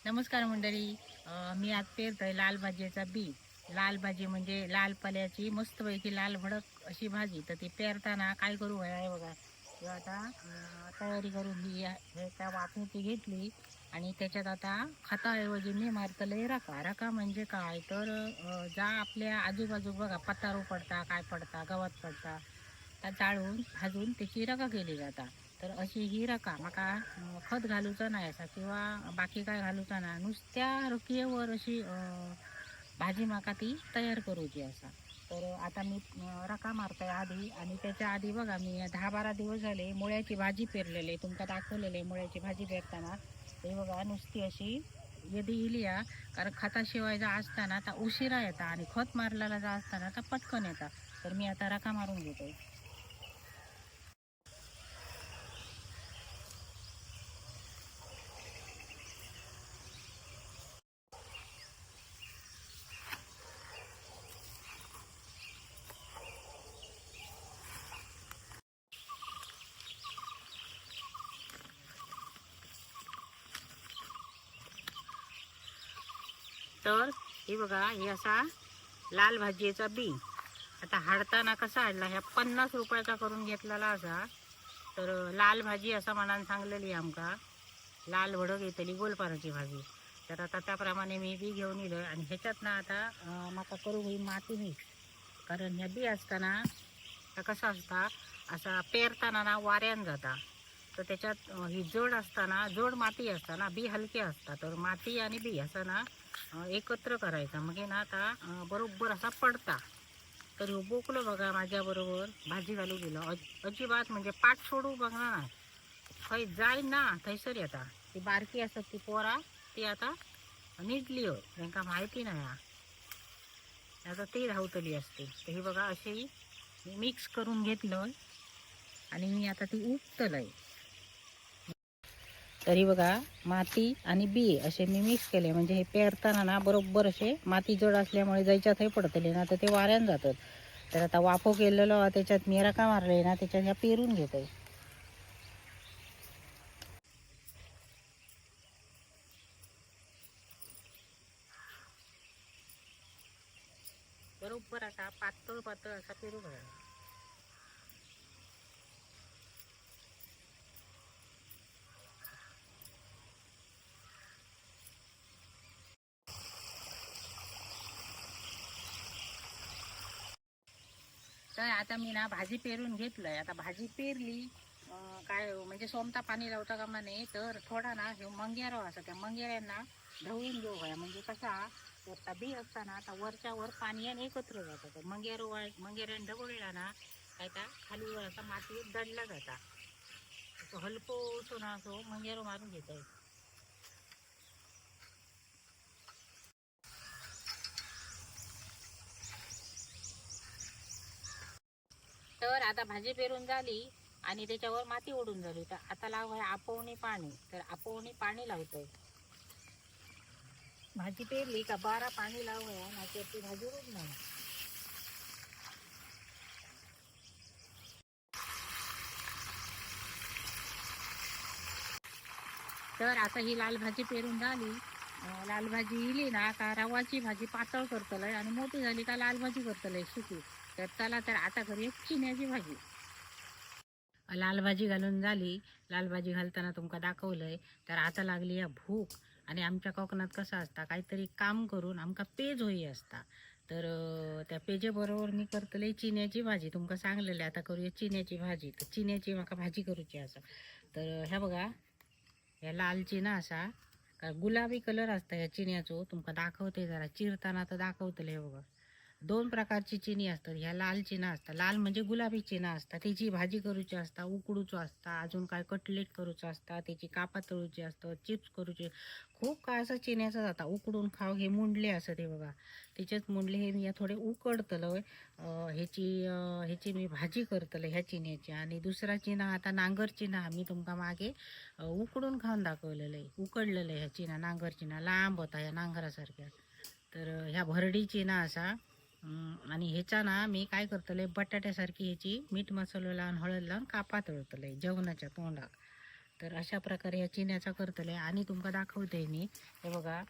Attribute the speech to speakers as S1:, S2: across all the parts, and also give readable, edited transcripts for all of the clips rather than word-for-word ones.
S1: नमस्कार मंडळी. मी आज पेरतोय लाल भाजीचा बी. लाल भाजी म्हणजे लाल पाल्याची मस्तपैकी लाल भडक अशी भाजी. तर ती पेरताना काय करू आहे बघा. किंवा आता तयारी करून ही हे त्या वाफेची घेतली आणि त्याच्यात आता खताऐवजी मी मारतलंय रका. रका म्हणजे काय तर जा आपल्या आजूबाजू बघा पतारू पडता, काय पडता, गवत पडता, त्या जाळून भाजून त्याची रका केली जाता. तर अशी ही रका माका खत घालूचा नाही असा किंवा बाकी काय घालूचा ना, नुसत्या रकियेवर अशी भाजी माका ती तयार करूची असा. तर आता मी रका मारतोय आधी. आणि त्याच्या आधी बघा मी 10-12 दिवस झाले मुळ्याची भाजी पेरलेली, तुमका दाखवलेले मुळ्याची भाजी पेरताना. ते बघा नुसती अशी यदी इली हा, कारण खताशिवाय जा असताना आता उशिरा येता आणि खत मारलेला जा असताना तर पटकन येता. तर मी आता रका मारून घेतोय. तर हे बघा हे असा लाल भाजीचा बी. आता हाडताना कसा हाडला, ह्या 50 रुपयाचा करून घेतलेला असा. तर लाल भाजी असा मनान सांगलेली आमका, लाल भडक येतली गोलपाराची भाजी. तर आता त्याप्रमाणे मी बी घेऊन इलं आणि ह्याच्यात ना आता माका करू ही माती मिक्स. कारण ह्या बी असताना त्या कसा असता असा पेरताना ना वाऱ्यान जाता. तर त्याच्यात ही जड असताना जड माती असताना बी हलकी असतात. तर माती आणि बी असं ना एकत्र करायचा, मग हे ना आता बरोबर असा पडता. तर ह्यो बोकलो बघा माझ्याबरोबर भाजी घालू गेलो. अजिबात म्हणजे पाठ सोडू बघा ना, खंय जाय ना थंयसर येता. ती बारकी असत ती पोरा ती आता निजली होय, तांकां माहिती नाही हा. आता ती धावतली असते. तर ही बघा अशी मिक्स करून घेतलं आणि मी आता ती उपतलंय. तरी बघा माती आणि बी असे मी मिक्स केले, म्हणजे हे पेरताना ना बरोबर असे माती जड असल्यामुळे जायच्या थंय पडतले ना तर ते वाऱ्यान जातात. तर आता वाफो केलेलो त्याच्यात मी रका मारले ना त्याच्यात ह्या पेरून घेतोय. बरोबर असा पातळ पातळ असा पेरू घाला. तर आता मी ना भाजी पेरून घेतलंय. आता भाजी पेरली काय म्हणजे सोमता पाणी लावता का म्हणे, तर थोडा ना हे मंगेरो असं त्या मंगेऱ्यांना ढवळून घेऊ घ्या. म्हणजे कसा तर बी असताना आता वरच्या वर पाणी आणि एकत्र जातं. तर मंगेरो मंगेऱ्यानं ढवळला ना काय त्या खाली वर असा माती दडला जाता. असं हलकोसो ना असो मंगेरो मारून घेतोय. तर आता भाजी पेरून झाली आणि त्याच्यावर माती ओढून झाली. तर आता लाव आहे आपवणी पाणी. तर आपवणी पाणी लावतोय. भाजी पेरली का 12 पाणी लावूया, नाहीतर ती भाजी रुजणार. तर आता ही लाल भाजी पेरून झाली. लाल भाजी इली ना का रवाची भाजी पातळ करतलंय आणि मोठी झाली का लाल भाजी करतलंय सुकी. तर चला तर आता करूया चिन्याची भाजी. लाल भाजी घालून झाली. लाल भाजी घालताना तुमका दाखवलंय. तर आता लागली या भूक. आणि आमच्या कोकणात कसं असता काहीतरी काम करून आमका पेज होई असता. तर त्या पेजेबरोबर मी करतले चिन्याची भाजी. तुमका सांगलेले आता करूया चिन्याची भाजी. तर चिन्याची माका भाजी करूची असा. तर ह्या बघा ह्या लाल चिना असा का गुलाबी कलर असता ह्या चिन्याचो. तुमका दाखवते जरा चिरताना तर दाखवतले. हे बघा 2 प्रकारची चिनी असतात. ह्या लाल चिना असतात, लाल म्हणजे गुलाबी चिना असतात. त्याची भाजी करूची असता, उकडूचो असता, अजून काय कटलेट करूचो असता, त्याची कापा तळूची असतात, चिप्स करूचे, खूप काय असं चिन्याचं जाता. उकडून खाव. हे मुंडले असं ते बघा त्याच्यात मुंडले. हे मी थोडे उकडतलं. ह्याची मी भाजी करतले ह्या चिन्याची. आणि दुसरा चिना आता नांगर चिना मी तुमका मागे उकडून खाऊन दाखवलेलं आहे, उकडलेलं आहे. ह्या चिना नांगर चिना लांब होता ह्या नांगरासारख्या. तर ह्या भरडी चिना असा. आणि ह्याचा ना मी काय करतले बटाट्यासारखी ह्याची मीठ मसालो लावून हळद लावून कापा तळतले जेवणाच्या तोंडाक. तर अशा प्रकारे ह्या चिन्याचा करतले आणि तुमका दाखवते मी. हे बघा,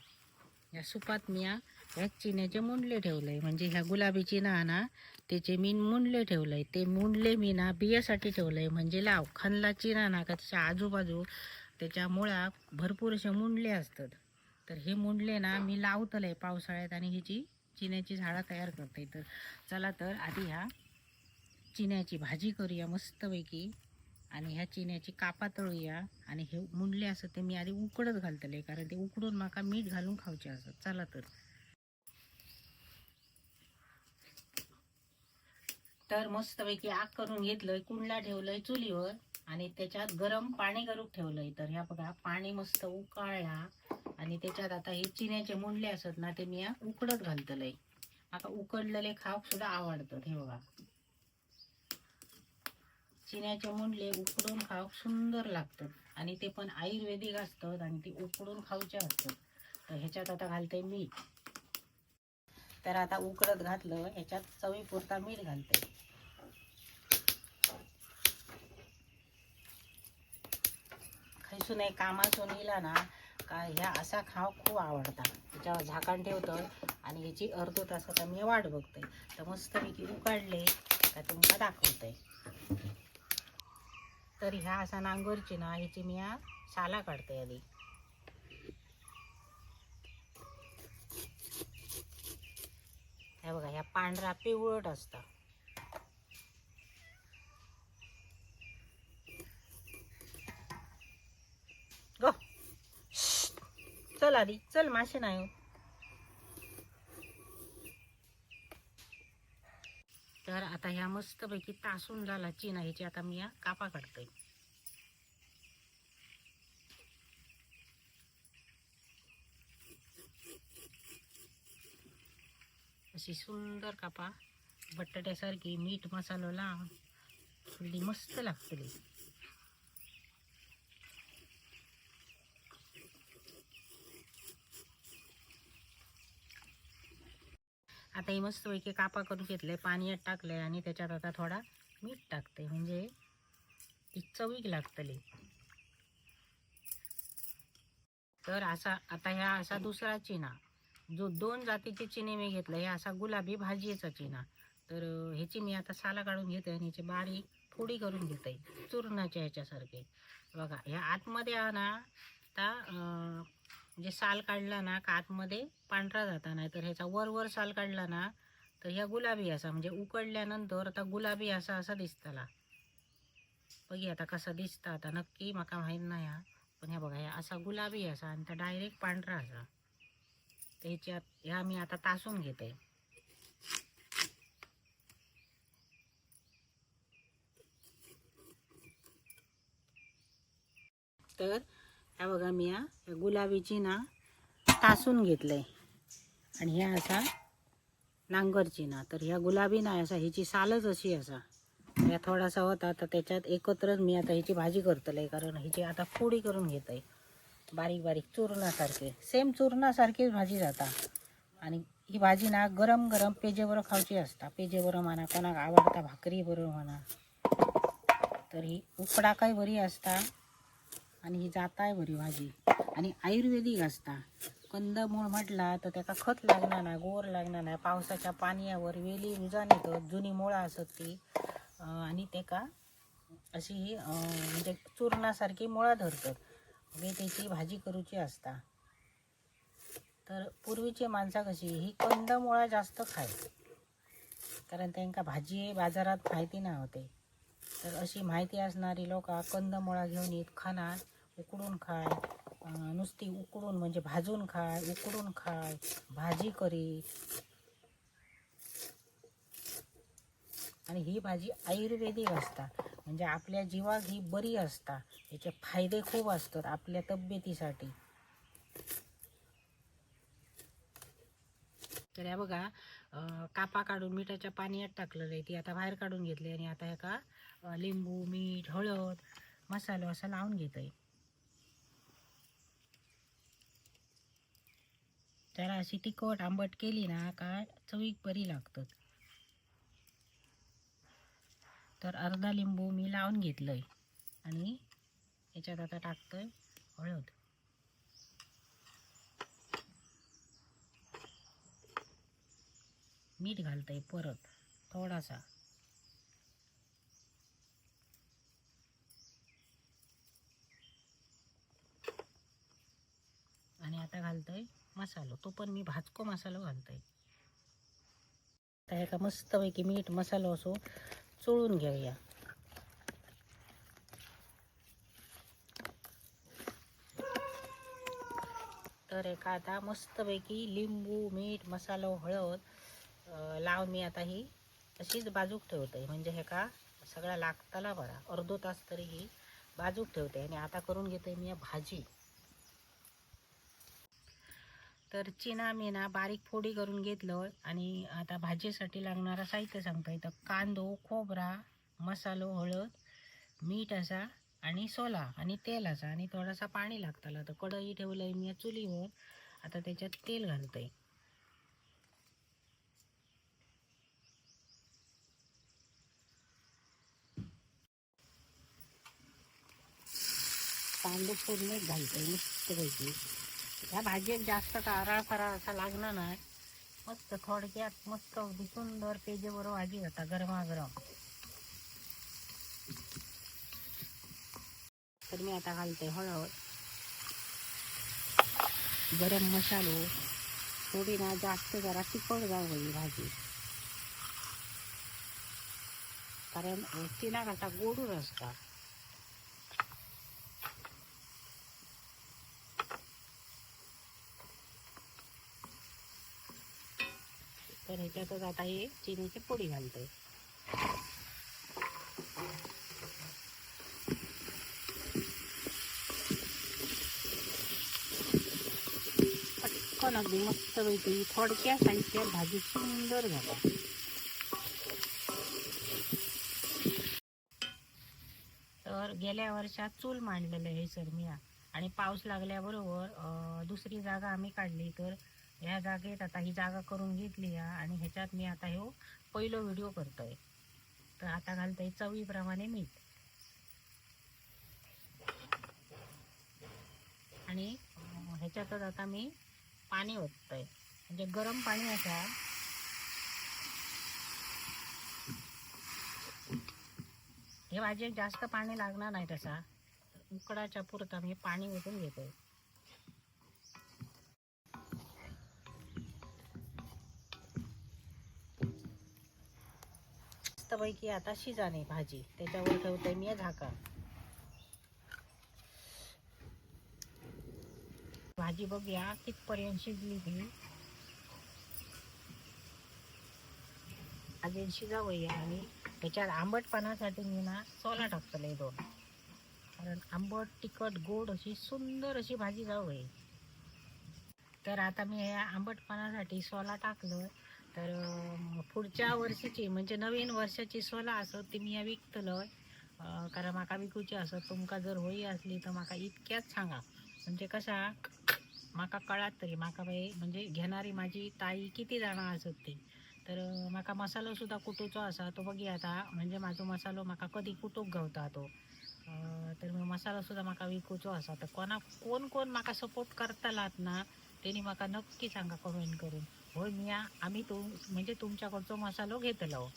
S1: या सुपात मी ह्या चिन्याचे मुंडले ठेवले, म्हणजे ह्या गुलाबी चिना ना त्याचे मी मुंडले ठेवलंय. ते मुंडले मी ना बियासाठी ठेवलंय, म्हणजे लाव खणला चिना ना का त्याच्या आजूबाजू त्याच्या मुळा भरपूर असे मुंडले असतात. तर हे मुंडले ना मी लावतलंय पावसाळ्यात आणि ह्याची चिन्याची झाडं तयार करते. तर चला तर आधी ह्या चिन्याची भाजी करूया मस्तपैकी आणि ह्या चिन्याची कापा तळूया. आणि हे मुंडले असत ते मी आधी उकडत घालतले, कारण ते उकडून माका मीठ घालून खावचे असत. चला तर, तर मस्तपैकी आग करून घेतलंय, कुंडला ठेवलंय चुलीवर आणि त्याच्यात गरम पाणी करून ठेवलंय. तर ह्या बघा पाणी मस्त उकाळला आणि त्याच्यात आता हे चिन्याचे मुंडले असत ना ते मी उकडत घालतलंय. माका उकडलेले खाऊक सुद्धा आवडतात. हे बघा चिन्याचे मुंडले उकडून खाऊक सुंदर लागतात आणि ते पण आयुर्वेदिक असतात आणि ते उकडून खाऊचे असतात. तर ह्याच्यात आता घालते मीठ. तर आता उकडत घातलं, ह्याच्यात चवीपुरता मीठ घालते. खैसून एक कामासून इला ना का ह्या असा खाव खूप आवडता. त्याच्यावर झाकण ठेवतं आणि ह्याची अर्ध तास आता मी वाट बघते. तर मस्तपैकी उकाडले का तुमका दाखवते. तर ह्या असा नांगरची ना ह्याची मी साला काढते आधी. ह्या बघा ह्या पांढरा पिवळट असता. गो चल आधी चल, मासे नाही. तर आता ह्या मस्तपैकी तासून झाला चिना, ह्याची आता मी या कापा काढतोय. अशी सुंदर कापा बटाट्यासारखी मीठ मसालो लावून थोडी मस्त लागतली. आता ही मस्तपैकी कापा करून घेतले, पाण्यात टाकले आणि त्याच्यात आता थोडा मीठ टाकते, म्हणजे ती चवीक लागतली. तर असा आता ह्या असा दुसरा चिना, जो दोन जातीचे चिने मी घेतले, हे असा गुलाबी भाजीचा चिना. तर ह्याची मी आता साला काढून घेते आणि ह्याची बारीक फोडी करून घेते चुरणाच्या ह्याच्यासारखे. बघा ह्या आतमध्ये ना आता म्हणजे साल काढला ना का आतमध्ये पांढरा जाता, नाही तर ह्याचा वर वर साल काढला ना तर ह्या गुलाबी असा, म्हणजे उकडल्यानंतर आता गुलाबी असा असा दिसतला. बघी आता कसा दिसता आता नक्की माका माहीत नाही हा, पण ह्या बघा ह्या असा गुलाबी असा आणि त्या डायरेक्ट पांढरा असा. तर ह्याच्यात ह्या मी आता तासून घेते. तर ह्या बघा मी ह्या गुलाबीची ना तासून घेतलंय आणि ह्या असा नांगरची ना. तर ह्या गुलाबी ना असा ह्याची सालच अशी असा ह्या थोडासा होता, तर त्याच्यात एकत्रच मी आता ह्याची भाजी करतलंय, कारण ह्याची आता फोडी करून घेतय बारीक बारीक चुरणासारखे, सेम चुरणासारखीच भाजी जाता. आणि ही भाजी ना गरम गरम पेजेबरोबर खावची असता, पेजेबरोबर म्हणा, कोणाक आवडता भाकरी बरोबर म्हणा. तर ही उकडाकाय बरी असता आणि ही जाताय बरी भाजी आणि आयुर्वेदिक असता. कंदमूळ म्हटला तर त्याका खत लागणार नाही, गोर लागणार नाही, पावसाच्या पाण्यावर वेली रुजान येतात, जुनी मुळं असत ती, आणि तेका अशी ही म्हणजे चुरणासारखी मुळं धरतात, म्हणजे त्याची भाजी करूची असता. तर पूर्वीची माणसा कशी ही कंदमुळा जास्त खाय, कारण त्यांका भाजी बाजारात माहिती ना होते. तर अशी माहिती असणारी लोक कंदमुळा घेऊन येत खाणार, उकडून खाय, नुसती उकडून म्हणजे भाजून खाय, उकडून खाय, भाजी करी. आणि ही भाजी आयुर्वेदिक असता, म्हणजे आपल्या जीवाक ही बरी असता, याचे फायदे खूप असतात आपल्या तब्येतीसाठी. तर या बघा कापा काढून मिठाच्या पाण्यात टाकलेलं आहे, ती आता बाहेर काढून घेतली आणि आता ह्याका लिंबू मीठ हळद मसालो असा लावून घेत आहे. त्याला अशी तिखट आंबट केली ना का चवीक बरी लागतात. तर अर्धा लिंबू मी लावून घेतलंय आणि याच्यात आता टाकतोय हळद. मीठ घालतोय परत थोडासा. आणि आता घालतोय मसालो, तो पण मी भाजको मसालो घालतोय. आता ह्याका मस्तपैकी मीठ मसालो असो चोळून घेऊया. तर एका आता मस्तपैकी लिंबू मीठ मसालो हळद लावून मी आता ही अशीच बाजूक ठेवते, म्हणजे हेका सगळा लागताला बरा अर्धो तास तरी ही बाजूक ठेवते. आणि आता करून घेते मी भाजी. तर चिना मी ना बारीक फोडी करून घेतलं. आणि आता भाजीसाठी लागणारा साहित्य सांगता येतं. कांदो, खोबरा, मसालो, हळद, मीठ असा आणि सोला आणि तेल असा आणि थोडासा पाणी लागताला. तर कढई ठेवलंय मी चुलीवर. आता त्याच्यात तेल घालतंय. कांदो फोडणीत घालतोय मस्तपैकी. ह्या भाजीत जास्त कारळ फराळ असा लागणार नाही. मस्त थोडक्यात मस्त अगदी सुंदर पेजे बरोबर भाजी होता गरमागरम. तर मी आता घालते हळद, गरम मसालो थोडी ना जास्त जरा तिखट जावं ही भाजी, कारण चिना कसा गोडूर असता. तर ह्याच्यातच आता हे चिनीची पोडी घालते. पटकन अगदी मस्तपैकी थोडक्या साहित्यात भाजी सुंदर झाली. तर गेल्या वर्षात चूल मांडलेलं आहे सर मी, आणि पाऊस लागल्याबरोबर दुसरी जागा आम्ही काढली. तर ह्या जागेत आता ही जागा करून घेतली आणि ह्याच्यात मी आता ह्यो पहिलो व्हिडिओ करतोय. तर आता घालतोय चवीप्रमाणे मीठ आणि ह्याच्यातच आता मी पाणी ओततोय, म्हणजे गरम पाणी असा. हे भाजीत जास्त पाणी लागणार नाही, तसा उकडाच्या पुरता मी पाणी ओतून घेतोय. मस्तपैकी आता शिजाने भाजी, त्याच्यावर ठेवते मी झाकण. भाजी बघूया कितपर्यंत शिजली ती. अजून शिजावूया. आणि त्याच्यात आंबटपणासाठी मी ना सोला टाकतले 2, कारण आंबट तिखट गोड अशी सुंदर अशी भाजी जावं. तर आता मी ह्या आंबटपणासाठी सोला टाकलं. तर पुढच्या वर्षीची म्हणजे नवीन वर्षाची सोला असत ती मी या विकतलं, कारण माका विकूची असत. तुमका जर होई असली तर माका इतक्याच सांगा, म्हणजे कसा माका कळात तरी माका बाई म्हणजे घेणारी माझी ताई किती जाणं असत ती. तर माका मसालो सुद्धा कुटूचो असा तो बघी आता, म्हणजे माझो मसालो माका कधी कुटूक गावता तो. तर मी मसालो सुद्धा माका विकूचो असा. तर कोणा कोण कोण माका सपोर्ट करतालात ना त्यांनी माका नक्की सांगा कमेंट करून. होय मी आम्ही तो म्हणजे तुमच्याकडचो मसालो घेतलो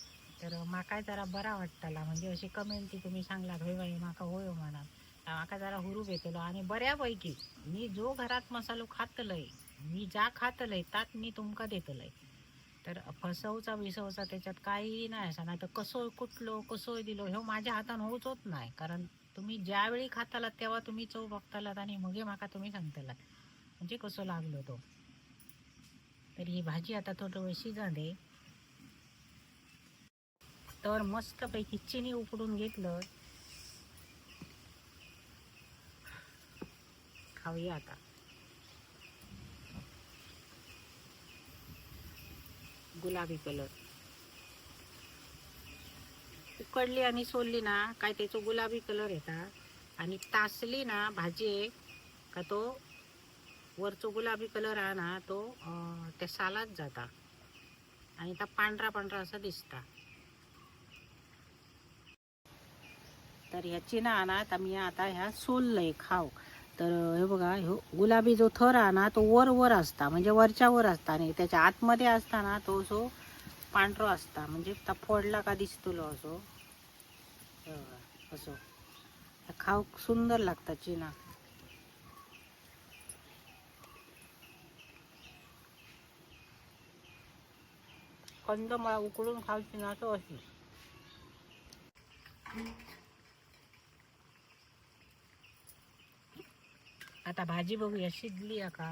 S1: तर माका जरा बरा वाटतला, म्हणजे अशी कमेंट ती तुम्ही सांगलात होय बाई माका होय म्हणा, माका जरा हुरूप येतलो. आणि बऱ्यापैकी मी जो घरात मसालो खातलय, मी ज्या खातलय तात मी तुमका देतलय. तर फसवचा बिसवचा त्याच्यात काही नाही असा, नाही तर कसोय कुटलो कसोय दिलो ह्यो माझ्या हातान होऊच नाही. कारण तुम्ही ज्यावेळी खातालात तेव्हा तुम्ही चव बघतालात आणि मगे माका तुम्ही सांगतालात म्हणजे कसं लागलो तो. तर ही भाजी आता थोडं वेळ शिजा दे. तर मस्तपैकी चिनी उकडून घेतलं, खाऊया आता. गुलाबी कलर उकडली आणि सोलली ना काय त्याचो गुलाबी कलर येता, आणि तासली ना भाजी का तो वरचो गुलाबी कलर हा ना तो त्या सालात जाता आणि त्या पांढरा पांढरा असा दिसता. तर ह्या चिना आणा तर मी आता ह्या सोललंय खाव. तर हे बघा, ह्यो गुलाबी जो थर आहे ना तो वर वर असता, म्हणजे वरच्या वर असता, आणि त्याच्या आतमध्ये असताना तो जो पांढरो असता, म्हणजे ता फोडला का दिसतलो असो. हे बघा, असो खाव सुंदर लागता चिना. कंदमुळा उकडून खावची ना तो अशी. आता भाजी बघूया शिजली आहे का.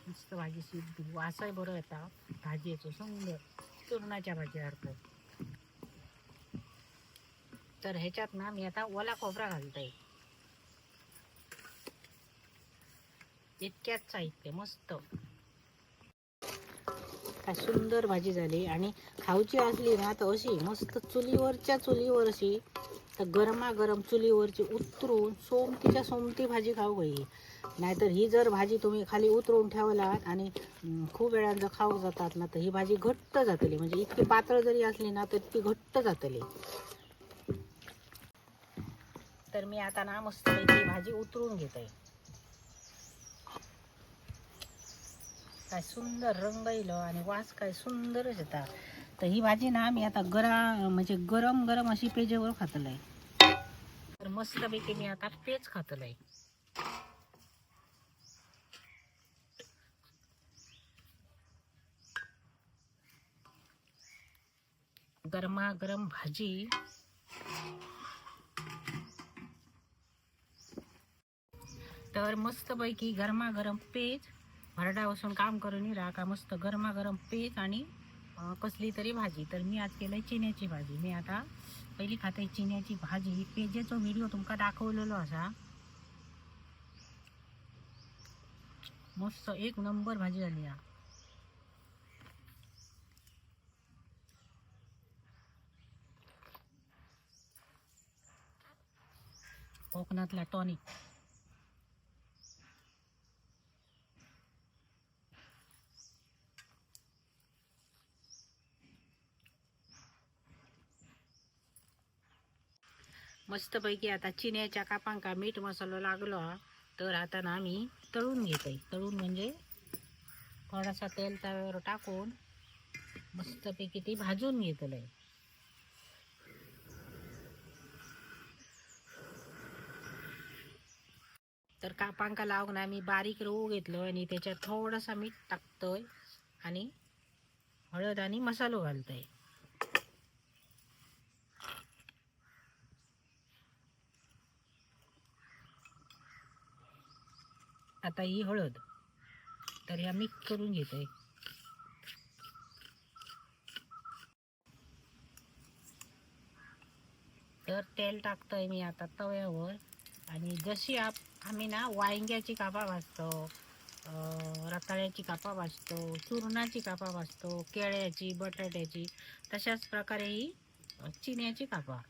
S1: मस्त भाजी शिजली, वासाय बरं येता भाजयेचो, सुंदर चुरणाच्या भाजीसारखं. तर ह्याच्यात ना मी आता ओला खोबरा घालतोय. इतक्यात साहित्य मस्त काय सुंदर भाजी झाली. आणि खाऊची असली ना तर अशी मस्त चुलीवरच्या चुलीवर अशी तर गरमागरम चुलीवरची उतरून सोमतीच्या सोमती भाजी खाऊ गई. नाहीतर ही जर भाजी तुम्ही खाली उतरून ठेवलात आणि खूप वेळान जर खाऊ जातात ना तर ही भाजी घट्ट जातली, म्हणजे इतकी पातळ जरी असली ना तर ती घट्ट जातली. तर मी आता ना मस्त भाजी उतरून घेते. काय सुंदर रंग येलो आणि वास काय सुंदरच येता. तर ही भाजी ना मी आता म्हणजे गरम गरम अशी पेजेवर खातलंय. तर मस्तपैकी मी आता पेज खातलंय. गरमागरम भाजी. तर मस्तपैकी गरमागरम पेज, भरडा बसून काम करून राहा का मस्त गरमागरम पेज आणि कसली तरी भाजी. तर मी आज केलंय चिन्याची भाजी. मी आता पहिली खाते चिन्याची भाजी. पेजेचो व्हिडिओ तुमका दाखवलेलो असा. मस्त एक नंबर भाजी झाली हा. कोकणातला टॉनिक. मस्तपैकी आता चिन्याच्या कापांका मीठ मसालो लागलो हा. तर आता ना मी तळून घेते. तळून म्हणजे थोडासा तेल तव्यावर टाकून मस्तपैकी ती भाजून घेतलंय. तर कापांका लावून ना मी बारीक रवू घेतलो आणि त्याच्यात थोडासा मीठ टाकतोय आणि हळद आणि मसालो घालतोय. आता ही हळद तर ह्या मिक्स करून घेतोय. तर तेल टाकतोय मी आता तव्यावर. आणि जशी आम्ही ना वांग्याची कापा भाजतो, रताळ्याची कापा भाजतो, चुरणाची कापा भाजतो, केळ्याची, बटाट्याची, तशाच प्रकारे ही चिन्याची कापा.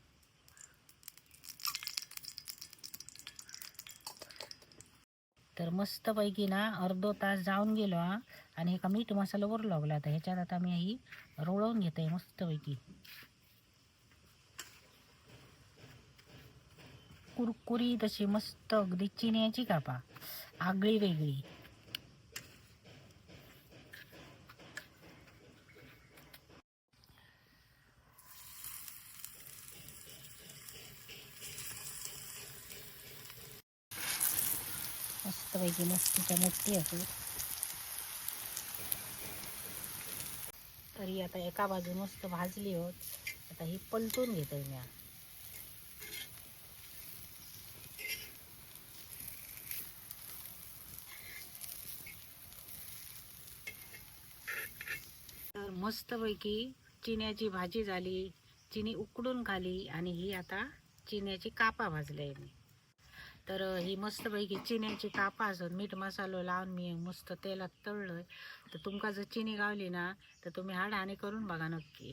S1: तर मस्तपैकी ना अर्धो तास जाऊन गेलो हा. आणि एका मीठ मसाला वर लागला. तर ह्याच्यात आता मी ही रोळवून घेते मस्तपैकी कुरकुरी तशी मस्त अगदी चिन्याची कापा, आगळी वेगळी. मस्तपैकी मस्तीच्या मोठी असेल. तरी आता एका बाजू मस्त भाजली होत. आता ही पलटून घेते मी. तर मस्तपैकी चिन्याची भाजी झाली. चिनी उकडून खाली आणि ही आता चिन्याची कापा भाजले मी. तर ही मस्तपैकी चिन्याची कापा असत मीठ मसालो लावून मी मस्त तेलात तळलं. तर तुमका जर चिनी गावली ना तर तुम्ही हाड आणि करून बघा नक्की.